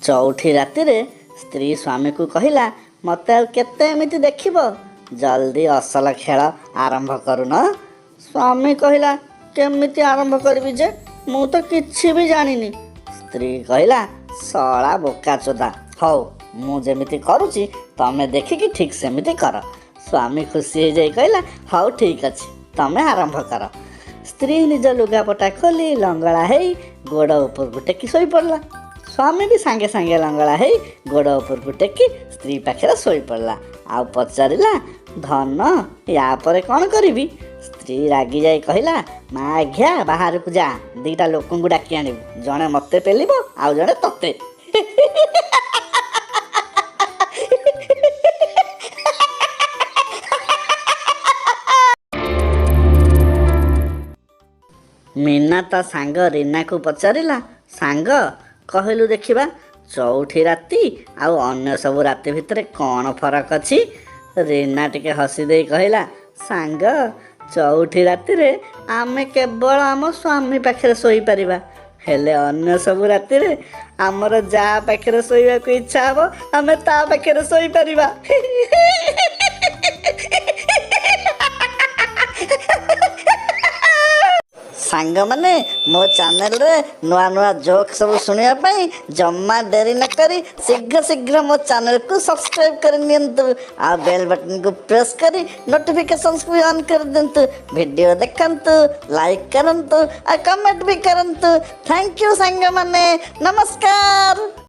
ଚଉଠି ରାତିରେ ସ୍ତ୍ରୀ ସ୍ୱାମୀକୁ କହିଲା, ମୋତେ ଆଉ କେତେ ଏମିତି ଦେଖିବ, ଜଲ୍ଦି ଅସଲ ଖେଳ ଆରମ୍ଭ କରୁନ। ସ୍ୱାମୀ କହିଲା, କେମିତି ଆରମ୍ଭ କରିବି ଯେ, ମୁଁ ତ କିଛି ବି ଜାଣିନି। ସ୍ତ୍ରୀ କହିଲା, ଶଳା ବୋକା ଚୋଦା, ହଉ ମୁଁ ଯେମିତି କରୁଛି ତମେ ଦେଖିକି ଠିକ୍ ସେମିତି କର। ସ୍ୱାମୀ ଖୁସି ହେଇଯାଇ କହିଲା, ହଉ ଠିକ୍ ଅଛି, ତମେ ଆରମ୍ଭ କର। ସ୍ତ୍ରୀ ନିଜ ଲୁଗାପଟା ଖୋଲି ଲଙ୍ଗଳା ହେଇ ଗୋଡ଼ ଉପରକୁ ଟେକି ଶୋଇପଡ଼ିଲା। ସ୍ୱାମୀ ବି ସାଙ୍ଗେ ସାଙ୍ଗେ ଲଙ୍ଗଳା ହେଇ ଗୋଡ଼ ଉପରକୁ ଟେକି ସ୍ତ୍ରୀ ପାଖରେ ଶୋଇପଡ଼ିଲା ଆଉ ପଚାରିଲା, ଧନ ୟା ପରେ କ'ଣ କରିବି? ସ୍ତ୍ରୀ ରାଗିଯାଇ କହିଲା, ମା ଆଜ୍ଞା ବାହାରକୁ ଯା, ଦୁଇଟା ଲୋକଙ୍କୁ ଡାକି ଆଣିବୁ, ଜଣେ ମୋତେ ପେଲିବ ଆଉ ଜଣେ ତତେ। ମୀନା ତା ସାଙ୍ଗ ରୀନାକୁ ପଚାରିଲା, ସାଙ୍ଗ କହିଲୁ ଦେଖିବା, ଚଉଠି ରାତି ଆଉ ଅନ୍ୟ ସବୁ ରାତି ଭିତରେ କ'ଣ ଫରକ ଅଛି? ରୀନା ଟିକେ ହସି ଦେଇ କହିଲା, ସାଙ୍ଗ ଚଉଠି ରାତିରେ ଆମେ କେବଳ ଆମ ସ୍ୱାମୀ ପାଖରେ ଶୋଇପାରିବା, ହେଲେ ଅନ୍ୟ ସବୁ ରାତିରେ ଆମର ଯାହା ପାଖରେ ଶୋଇବାକୁ ଇଚ୍ଛା ହେବ ଆମେ ତା ପାଖରେ ଶୋଇପାରିବା। ସାଙ୍ଗମାନେ, ମୋ ଚ୍ୟାନେଲରେ ନୂଆ ନୂଆ ଜୋକ୍ ସବୁ ଶୁଣିବା ପାଇଁ ଜମା ଡେରି ନକରି ଶୀଘ୍ର ଶୀଘ୍ର ମୋ ଚ୍ୟାନେଲକୁ ସବସ୍କ୍ରାଇବ୍ କରି ନିଅନ୍ତୁ ଆଉ ବେଲ୍ ବଟନକୁ ପ୍ରେସ୍ କରି ନୋଟିଫିକେସନ୍ସକୁ ବି ଅନ୍ କରିଦିଅନ୍ତୁ। ଭିଡ଼ିଓ ଦେଖନ୍ତୁ, ଲାଇକ୍ କରନ୍ତୁ ଆଉ କମେଣ୍ଟ ବି କରନ୍ତୁ। Thank you ସାଙ୍ଗମାନେ, ନମସ୍କାର।